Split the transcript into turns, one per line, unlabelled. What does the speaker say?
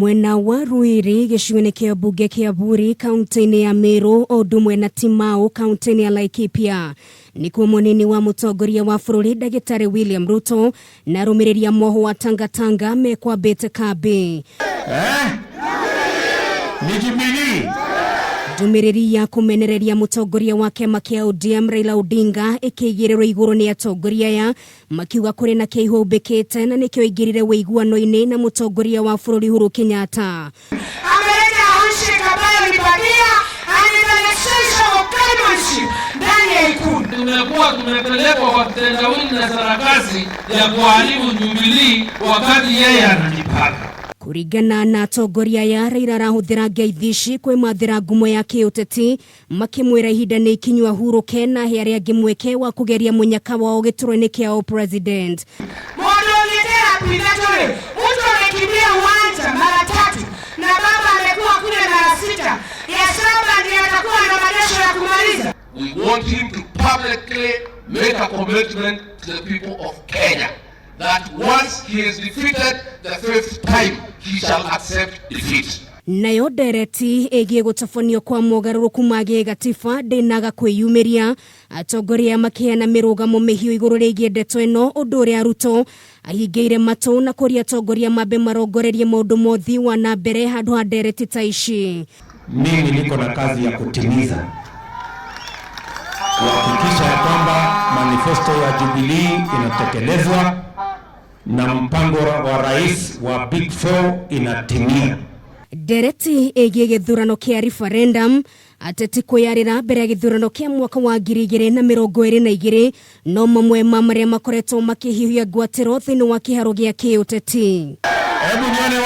Mwena wa Ruiri gĩcigo-inĩ kĩa mbunge kĩa Buri kaunti-inĩ ya Meru o ũndũ ũmwe na Timau kaunti-inĩ ya Laikipia nĩkuo mũnini wa mũtongoria wa bũrũri ndagĩtarĩ William Ruto na arũmĩrĩri a moho wa Tangatanga mekwambĩte kambĩ.
Eh? Ni Jubilee.
Ndũmĩrĩri ya kũmenereria mũtongoria wa kĩama kĩa ODM Raila Odinga ĩkĩigĩrĩrwo igũrũ nĩ atongoria aya makiuga kũrĩ na kĩihũmbĩkĩte na nĩkĩo aingĩrire wĩiguano-inĩ na mũtongoria wa bũrũri Uhuru Kenyatta.
Ameleta handshake ambayo ni bandia and is an extension of chairmanship ndani ya Ikulu.
Tumekuwa tumepelekwa kwa kitendawili na sarakasi ya kuharibu Jubilee wakati yeye anajipaka.
Kũringana na atongoria aya, Raila arahũthĩra ngeithi ici kwĩmathĩra ngumo ya kĩũteti makĩmwĩra ihinda nĩ ikinyu ahurũke na ahe arĩa angĩ mweke wa kũgeria mũnyaka wao gĩturwa-inĩ kĩa ũpresident.
Mũndũ ũthiĩte lap ithatũ rĩ, mtu amekimbia uwanja mara tatu na baba amekuwa kule mara sita, ya saba ndiye atakuwa na magesho ya kumaliza.
We want him to publicly make a commitment to the people of Kenya that once he is defeated the fifth time, he shall accept defeat.
Nayo ndereti ĩgiĩ gũtabania kwa mogarũrũku ma gĩgatiba ndĩnaga kwĩyumĩria, atongoria makĩheana mĩrũgamo mĩhiũ igũrũ rĩgiĩ ndeto ĩno, ũndũ ũrĩa Ruto ahingĩire matũ na kũria atongoria mambe marongorerie maũndũ mothi wa na mbere handũ ha ndereti ta ici.
Mimi niko na kazi ya kutimiza, kuhakikisha ya kwamba manifesto ya Jubilee inatekelezwa na mpango wa rais wa Big Four inatimia.
Ndereti ĩgiĩ gĩthurano kĩa referendum ateti kwĩyarĩra mbere ya gĩthurano kĩa mwaka wa 2022 no mamwe ma marĩa makoretwo makĩhiũhia ngwatĩro thĩinĩ wa kĩharo gĩa kĩũteti.
Hebu nione